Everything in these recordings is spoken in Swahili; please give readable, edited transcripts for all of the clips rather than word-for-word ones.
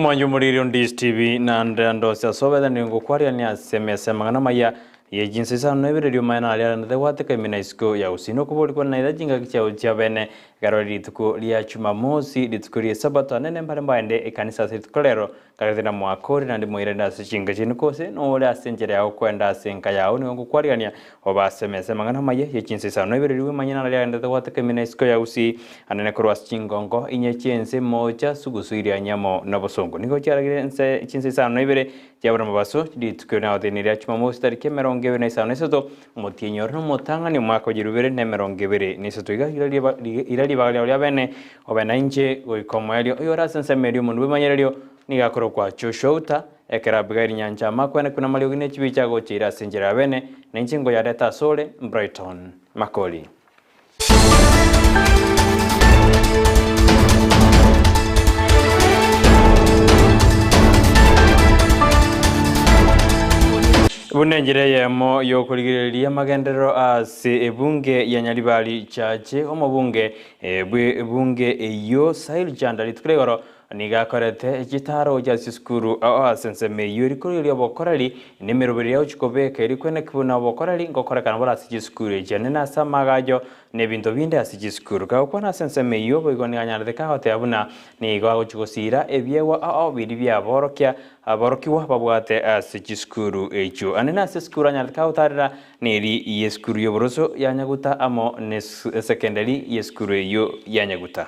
Omwanju muriri on DSTV na ndosia sobetha ni ngukwaria ni asemese mang'ana maya ye jinsi sana ibere rio maana aria na gwateka imina isiko ya usino kubori kwa na jinga kichao cha bene garo rituko ria Jumamosi rituko ria Sabato nene mbare mbaende ekanisa sitkolero kagethina mwakori na ndimo na sichinga chinu kose no ore asenjere yao kwenda asenka yao ni ngukwaria obasemese mang'ana maya ye jinsi sana ibere rio manyana aria na gwateka imina isiko ya usi anene korwa chingongo inye chense moja sugusu iria nyamo na bosongo niko charagire nse chinse sana ibere jabra mabaso rituko na odeniria Jumamosi tariki 25 motienyor no motanga ni mwaka jirubere ne 23 iga irali bagali oria bene obena inche goikomo erio oyora sense merio mundu bimanyererio nigakoro kwa choshouta ekera bigari nyanja makwene kuna malio gine chibicha gochira senjera bene na inche ngo yareta sole Brighton Makoli. Bunenjire yemo yokuligiriria magenderero ase ebunge ya Nyaribari Chache omobunge ebunge eyo Sail Janda ritukuregoro nigakorete ekitaro kya sisukuru asense meyo rikuriria bokorali nemiroberi yao chikobeka erikwene kibuna bokorali ngokorekana bora ase chisukuru echene nase amagajo nebinto binde ase chisukuru gakwana asense meyo boigo niganyarete kagotea buna nigo agochigosira ebiewa ao biri biaborokia aborokiwa babwate ase chisukuru echo ane nase sukuru anyarete kagotarera neri yesukuru yoboroso ya Nyaguta amo ne secondary yesukuru eyo ya Nyaguta.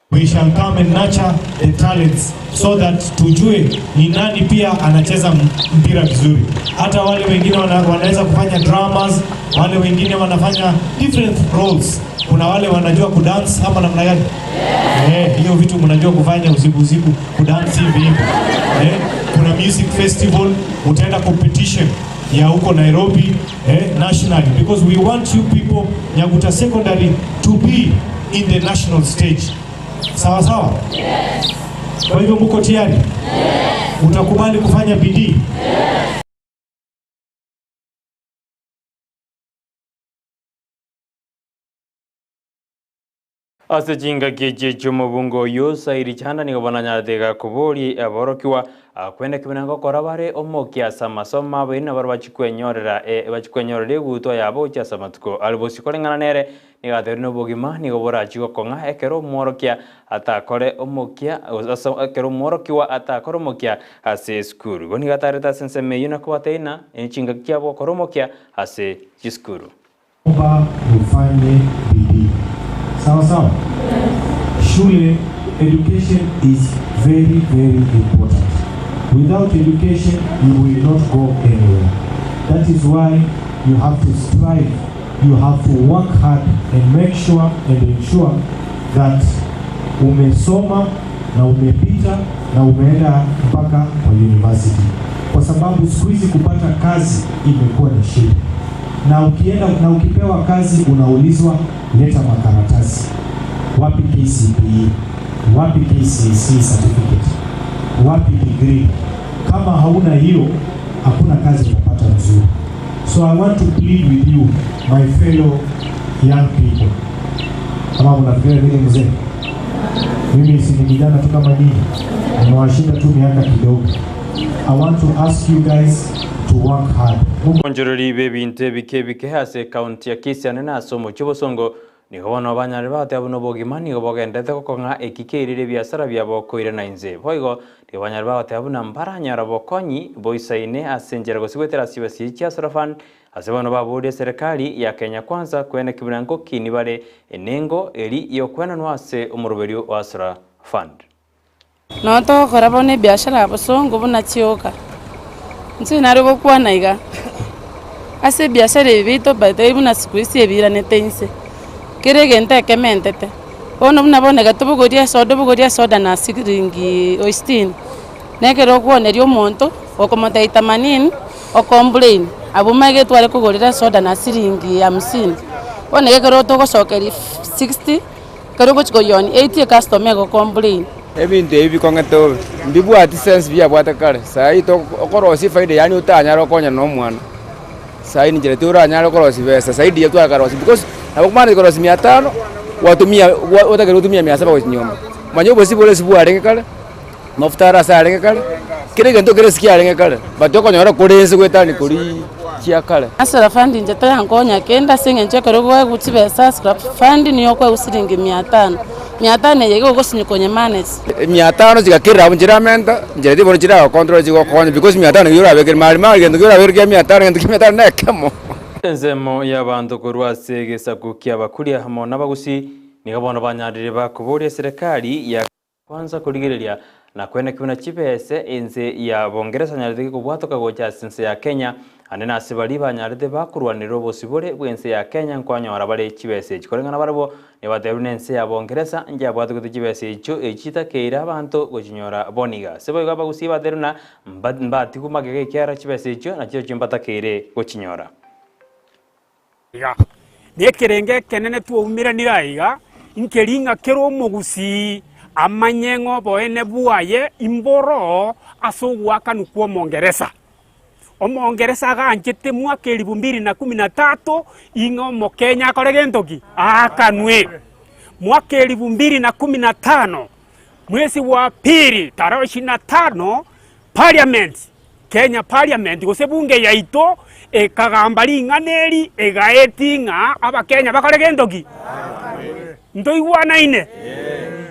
We shall come and nurture the talents so that tujue ni nani pia anacheza mpira vizuri. Hata wale wengine wanaweza kufanya dramas, wale wengine wanafanya different roles. Kuna wale wanajua kudance ama namna gani? Yeah. Hiyo vitu mnajua kufanya usiku usiku, kudance hivi hivi. Kuna music festival, utaenda competition ya huko Nairobi, nationally, because we want you people Nyaguta Secondary to be in the national stage. Sawa sawa? Yes. Kwa hivyo mko tayari? Yes. Utakubali kufanya bidii? Yes. Ase jinga keche mubungo yo sairi chanda nigo bananyatega kubori aborokiwa kwenda kibinango kora bare omokia sama bina bar bachikwenyorera bachikwenyorera gutwa yabo cha samatuko albosi kolengana nere nigatheri no bogima nigo borachigo konga ekero mworokia atakore omokia ekero mworokiwa atakore omokia ase skuru go nigatareta sense meyuna kubateina enchinga kiabo koromokia ase jiskuru. Omba ufanye bidii. Sawa sawa? Yes. Shule, education is very very important. Without education, you will not go anywhere. That is why you have to strive, you have to work hard and make sure and ensure that umesoma na umepita na umeenda mpaka kwa university. Kwa sababu siku hizi kupata kazi imekuwa ni shida. Na ukienda na ukipewa kazi unaulizwa leta makaratasi. Wapi KCPE? Wapi KCSE certificate? Wapi degree? Kama hauna hiyo, hakuna kazi utapata nzuri. So I want to plead with you, my fellow young people. Kama mnafikiria mimi mzee, mimi si ni kijana tu kama nyinyi, nimewashinda tu miaka kidogo. I want to ask you guys to work hard. Onjorori bebinte bike bike hase county ya Kisii na somo chobosongo nigo bono banyare bate buno bogima nigo bogendete gokong'a ekikeirire biasara biabo koire na inze boigo nigo banyare bate buna mbaranyara bokonyi boisaine ase enjera gosigwetera sibasi chia Hustler Fund ase bono baburie serikali ya Kenya Kwanza kwene kiburango kini bare enengo eri yokwenanwa ase omuroberio wa Hustler Fund. No togokora bono ebiashara ya bosongo buna chioka nsi nare gokwana iga ase ebiashara ebi bito by buna siku isi ebiranete inse kere gento ekementete bono buna bonega tobogoria soda bogoria soda na siringi 60 nekero okwoneria omonto okomotebi 80 okomplain abo maige tware kogorera soda na siringi 50 bono ekero togosokeri 60 kero gochikoyoni 80 customer egocomplain. Ebinto ebi bikong'ete mbibwati sense biabwate kare sai okorosia faida yani otanyara okonya na omwana sai ninjira toranyara okorosia besa saidi ya twakarosia because nabokumana ikorosia 500 watumia otakere otumia 700 gochinyomba manya obosi bore sibwarenge kare Mafuta ara ase arenge kare, kera egento kere ase kiarenge kare, but okonyora kore ense goetania koria chia kare. Hustler Fund inche toyankonya kende ase eng'encho ekero kwaegwa chibesa Hustler Fund nigo okoegwa siringi mia tano, mia tano eye iga ogosinywa konye manage. Mia tano chigakerera abwo nchiramenta, nchera bono chiragocontrol chigokonya because mia tano nigo orabekere mari mari gento ki orabekere kia mia tano gento kia mia tano na ekemo. Ensemo y'abanto korwa ase egesaku kia abakuria amo n'abagusi nigo bono banyarire bakoboria serikali ya kwanza korigereria na kwene kibuna chibese ense ya bongeresa nyarete kobwatoka gocha ase ense ya Kenya ande nase bari banyarete bakurwanira obosibore bw'ense ya Kenya nkwanyora bare chibese echi koreng'ana barabwo nibatebiwa na ense ya bongeresa njabwatogete chibese echo echitakeire abanto gochinyora boniga ase boigo abagusi batebiwa na mbatigumagega ekiara chibese echo nachio chimbatakeire gochinyora. Iga nekerenge ekenene twaumiranire iga nkeri ng'a omogusi amanye ng'o boene bwaye imboro ase ogwakanu kwa omongeresa omongeresa aganchete mwaka 2013 ing'a omokenya akore gentoki aakanwe mwaka 2015 mwezi wa pili tarehe 25 parliament Kenya parliament gose bunge yaito ekagamba ring'ana egaeti ng'a abakenya bakore gentoki ntoigwanaine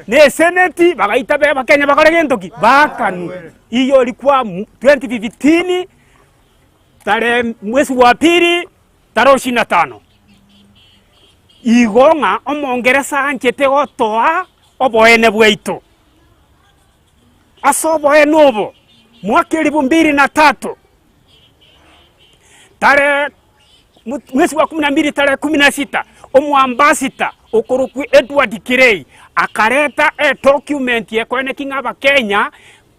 ne seneti bagaita be abakenya bakore gentoki bakanu iyo ilikuwa 2015 tarehe mwezi wa pili tarehe 25 igo ng'a omongeresa anchete gotoa oboene bwaito ase oboene obo mwaka 2003 tarehe mwezi wa 12 tarehe 16 omwambasita okorokwi Edward Kirei akareta e document yekoene king'a abakenya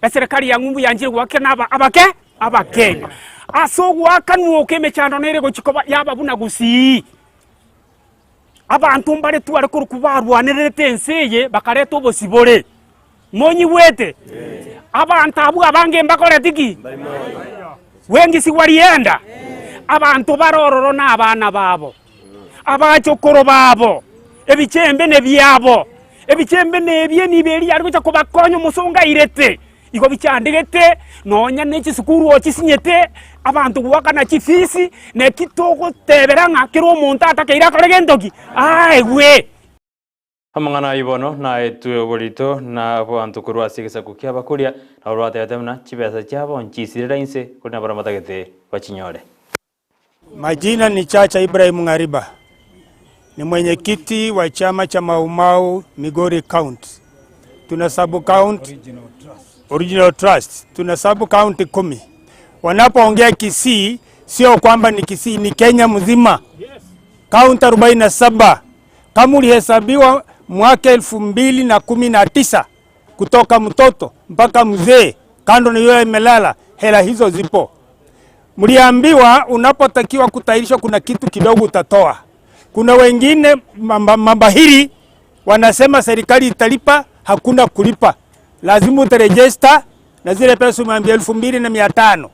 eserikali ya ng'umbu yanjire gwake na abake abakenya ase ogwakanwoka emechando nere gochikoba yaba buna gusii abantu mbare tware koruku barwanererete ense eye bakareta obosibore monyigwete abantu abwo abange mbakorete ki wengi si walienda abantu barororo na abana babo abachokoro babo ebichembe ne byabo ebichembe nebye niberi ari gocha kobakonya omusonga irete igo bichandigete nonya ne chisukuru ochisinyete abantu gwakana chifisi nekitogotebera ng'a kero omonto atakeire akore gentoki aegwe. Amang'ana ibono na etue oborito na abanto korwa ase egesaku kia abakuria nabo batebete buna chibesa chiabo nchisirera inse kori nabo batagete bachinyore. Majina ni Chacha Ibrahim Ngariba, ni mwenyekiti wa chama cha Mau Migori County. Tuna sub county Original Trust, tuna sub county 10. Wanapoongea Kisii sio kwamba ni Kisii, ni Kenya mzima. County 47. Kama ulihesabiwa mwaka 2019 kutoka mtoto mpaka mzee, kando na yule imelala, hela hizo zipo. Mliambiwa unapotakiwa kutahirishwa kuna kitu kidogo utatoa. Kuna wengine mabahiri wanasema serikali italipa, hakuna kulipa. Lazima utarejesta na zile pesa umeambia 2500.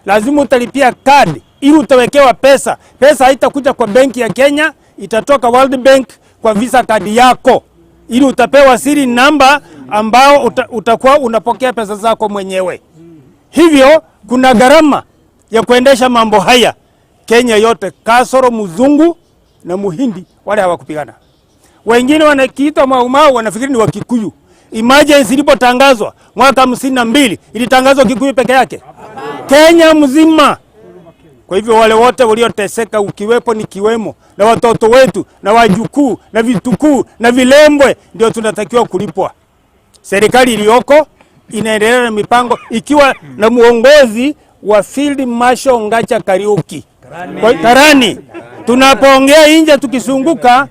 Lazima utalipia kadi ili utawekewa pesa. Pesa haitakuja kwa benki ya Kenya, itatoka World Bank kwa visa kadi yako. Ili utapewa siri namba ambao utakuwa unapokea pesa zako mwenyewe. Hivyo kuna gharama ya kuendesha mambo haya Kenya yote, kasoro mzungu na muhindi wale hawakupigana. Wengine wanakiita Mau Mau wanafikiri ni Wakikuyu. Emergency ilipotangazwa mwaka 52 ilitangazwa Kikuyu peke yake, Kenya mzima. Kwa hivyo wale wote walioteseka, ukiwepo nikiwemo, na watoto wetu na wajukuu na vitukuu na vilembwe, ndio tunatakiwa kulipwa. Serikali iliyoko inaendelea na mipango ikiwa na muongozi wa Field Marshal Ngacha Kariuki Karani. Tunapoongea nje tukisunguka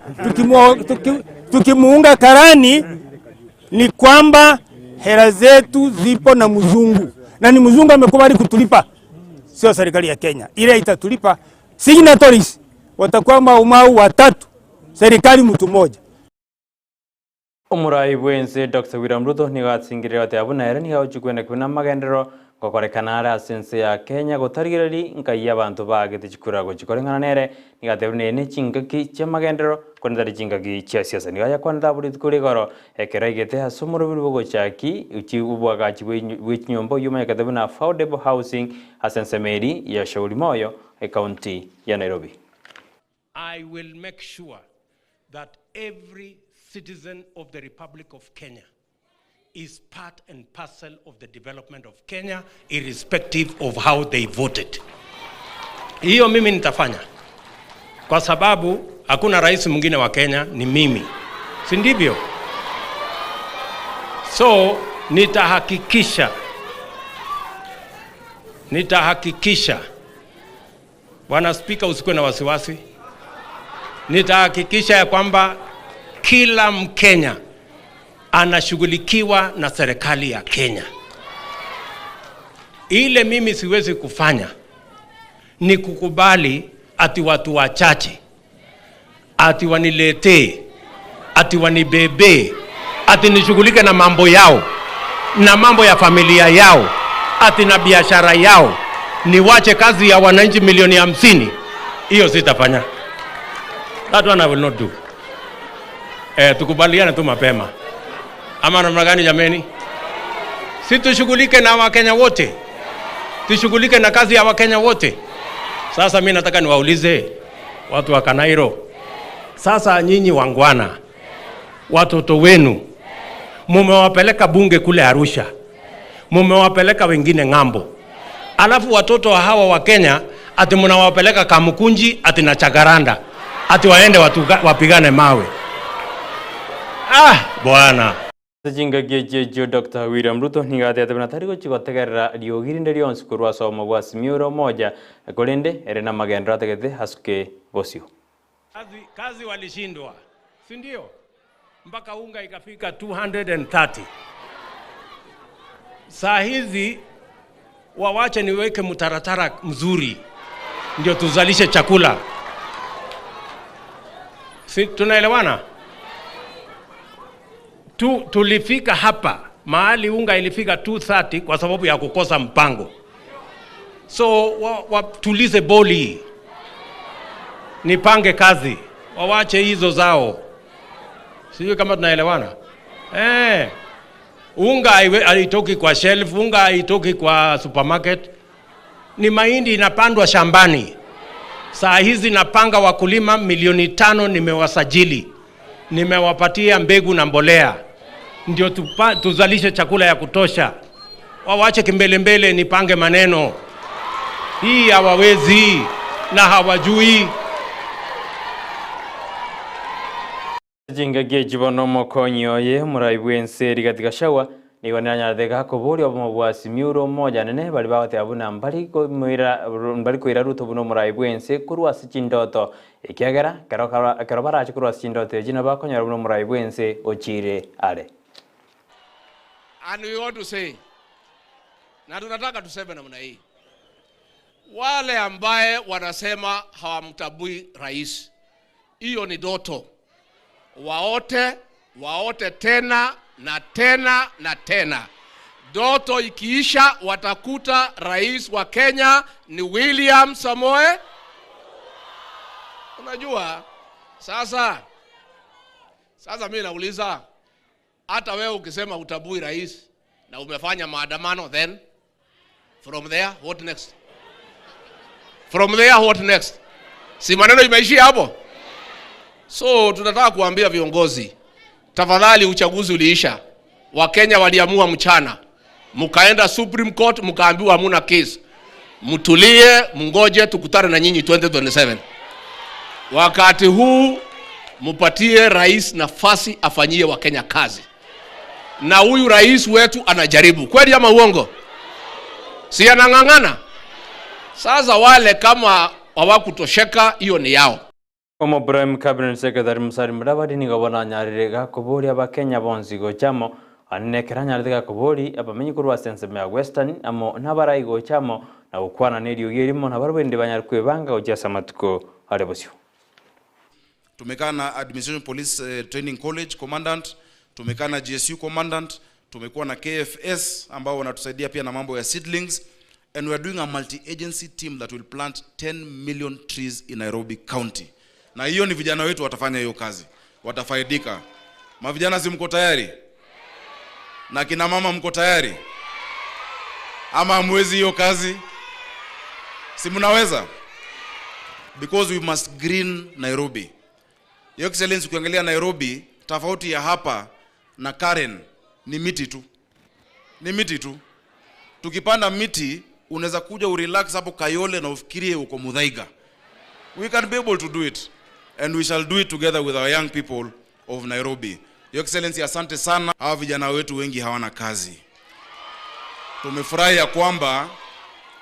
tukimuunga Karani ni kwamba hela zetu zipo na mzungu, na ni mzungu amekubali kutulipa, sio serikali ya Kenya. Ile itatulipa signatories watakuwa Mau Mau watatu, serikali mtu mmoja. Omurai bwense Dr. William Ruto nigo atsingirire ati abuna ere nigo ochikwenda kwina magenderero Gokorekana ara sense ya Kenya gotarigereri nkai abantu bagete chikura gochikorengana nere nigatebune ne chingaki chia magendero konda chingaki chia siasa nigaya kwanda buri kuri goro ekera igete asomoro buri bogochaki uchi ubwagachi bw'inyombo yuma yakatebuna affordable housing asensemeri ya Shauri Moyo e county ya Nairobi. I will make sure that every citizen of the Republic of Kenya is part and parcel of the development of Kenya, irrespective of how they voted. Hiyo mimi nitafanya kwa sababu hakuna rais mwingine wa Kenya, ni mimi, si ndivyo? So nitahakikisha, Bwana Spika, usikuwe na wasiwasi, nitahakikisha ya kwamba kila Mkenya anashughulikiwa na serikali ya Kenya. Ile mimi siwezi kufanya ni kukubali ati watu wachache ati waniletee, ati wanibebe, ati nishughulike na mambo yao na mambo ya familia yao, ati na biashara yao, niwache kazi ya wananchi milioni 50. Hiyo sitafanya. That one I will not do. Tukubaliane tu mapema. Ama namna gani jameni? Si tushughulike na Wakenya wote. Tushughulike na kazi ya Wakenya wote. Sasa mimi nataka niwaulize watu wa Kanairo. Sasa nyinyi wangwana, watoto wenu mumewapeleka bunge kule Arusha, mumewapeleka wengine ng'ambo, alafu watoto wa hawa wa Kenya ati mnawapeleka Kamukunji ati na Chagaranda ati waende wapigane mawe. Ah, bwana. Jinga Dr. William Ruto nigate na tariko chigotegerera riogirinde rionsi korwa somo bwa Simioro moja korende ere na magendero ategete asuke bosio. Kazi walishindwa, si ndio? Mpaka unga ikafika 230. Saa hizi wawache niweke mtaratara mzuri ndio tuzalishe chakula. Si tunaelewana? Tulifika hapa mahali unga ilifika 230 kwa sababu ya kukosa mpango. So watulize boli, nipange kazi, wawache hizo zao. Sijui kama tunaelewana. Unga haitoki kwa shelf, unga haitoki kwa supermarket. Ni mahindi inapandwa shambani. Saa hizi napanga wakulima milioni 5 nimewasajili. Nimewapatia mbegu na mbolea ndio tuzalishe chakula ya kutosha. Wawache kimbelembele, nipange maneno. Hii hawawezi na hawajui. Jinga gejibono mokonyo ye murai bwense rigatika shawa niwananya kobori obwa Simioro moja nene bali bagate abuna mbali ko muira mbali koira Ruto buno murai bwense kurwa sichindoto ekiagera kero barache kurwa sichindoto jina bakonyora buno murai bwense ochire are. And we want to say, na tunataka tuseme namna hii, wale ambaye wanasema hawamtabui rais, hiyo ni doto. Waote, waote tena na tena na tena. Doto ikiisha watakuta rais wa Kenya ni William Samoei. Unajua, sasa mimi nauliza, hata wewe ukisema utabui rais na umefanya maandamano, then from there what next? From there what next? Si maneno imeishia hapo? So tunataka kuambia viongozi, tafadhali, uchaguzi uliisha. Wakenya waliamua mchana. Mkaenda Supreme Court mkaambiwa hamuna case. Mtulie, mngoje tukutane na nyinyi 2027. Wakati huu mupatie rais nafasi afanyie Wakenya kazi. Na huyu rais wetu anajaribu. Kweli ama uongo? Si anang'ang'ana? Sasa wale kama hawakutosheka, hiyo ni yao. Omo Prime Cabinet Secretary Musalia Mudavadi nigobona nyarire gakobori abakenya bonsi gochamo anekera nyarire gakobori abamenyi kurwa sense ya Western amo nabarai gochamo na gukwana nerio gerimo na barwende banyarkwebanga gochasa matuko are bosio. Tumekaa na Administration Police Training College Commandant, tumekaa na GSU Commandant, Tumekuwa na KFS ambao wanatusaidia pia na mambo ya seedlings, and we are doing a multi-agency team that will plant 10 million trees in Nairobi County. Na hiyo ni vijana wetu watafanya hiyo kazi, watafaidika. Mavijana, si mko tayari? Na kina mama mko tayari? Ama hamwezi hiyo kazi? Si mnaweza? Because we must green Nairobi. Your Excellency, ukiangalia Nairobi, tofauti ya hapa na Karen ni miti tu. Ni miti tu. Tukipanda miti, unaweza kuja urelax hapo Kayole na ufikirie uko Muthaiga. We can be able to do it. And we shall do it together with our young people of Nairobi. Your Excellency, asante sana. Hawa vijana wetu wengi hawana kazi. Tumefurahi ya kwamba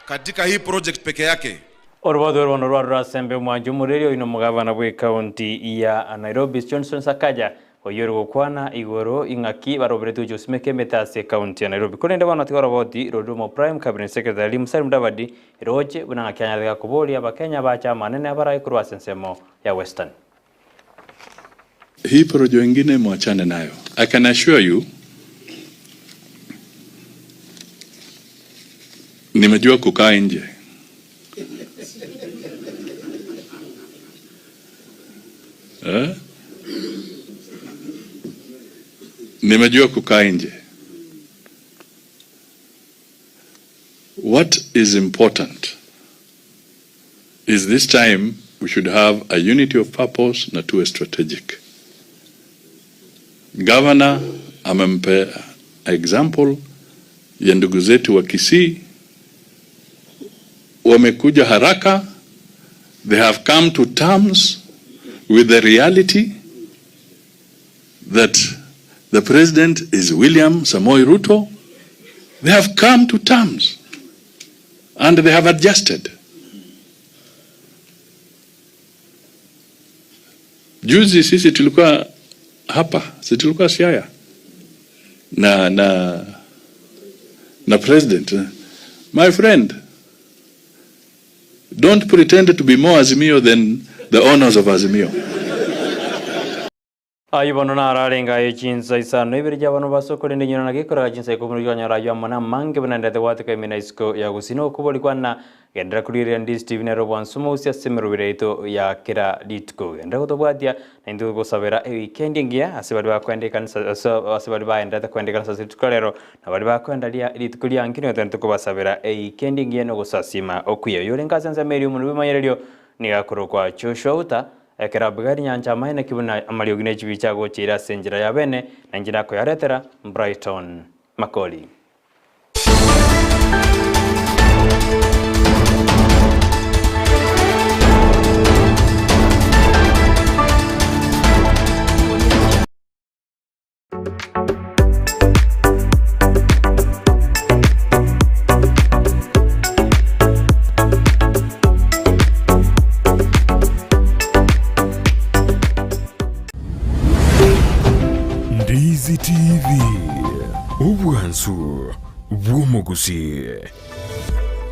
katika hii project peke yake Orubotho rwono rwa rurasembe mwanju muriri oino mugavana bwi kaunti ya Nairobi Johnson Sakaja oyo rugukwana iguru ing'aki baroberetwe usimeke metase kaunti ya Nairobi kurinde bana tigora boti Rodumo Prime Cabinet Secretary Musalia Mudavadi roche buna ng'akianyathika kuboria abakenya ba chama nene abarai kurwa sensemo ya Western. Hii porojo ingine mwachane nayo. I can assure you, nimejua kukaa nje. Nimejua kukaa nje. What is important is this time we should have a unity of purpose na tuwe strategic. Governor amempe example ya ndugu zetu wa Kisii, wamekuja haraka, they have come to terms with the reality that the president is William Samoei Ruto. They have come to terms and they have adjusted. Juzi sisi tulikuwa hapa, si tulikuwa Siaya na president. My friend, don't pretend to be more Azimio than the owners of Azimio. Ayibono nararenga echinsa isano ibiri jabano basokorende nyina nagikora chinsa ikumi ryonyora ya mwana mange bunandete watika imina isiko ya gusino kuboli kwana gendera kulire ndi TV Nairobi wansumo usia semero bireito ya kira litko gendera kutobwatia na indu gusabera e weekend ngia asibali bakwende kanisa asibali baendete kwende kanisa situkolero na bali bakwenda lia litko lia ngino tento kubasabera e weekend ngia no gusasima okuye yole ngasenza meri umuntu bimanyererio nigakoro kwa Joshua Uta ekera bugari nyanja maina kibuna amaliogine chibichago chira senjira ya bene na njira ko yaretera Brighton Makoli. Ndizi TV, obwansu bw'omuguzi.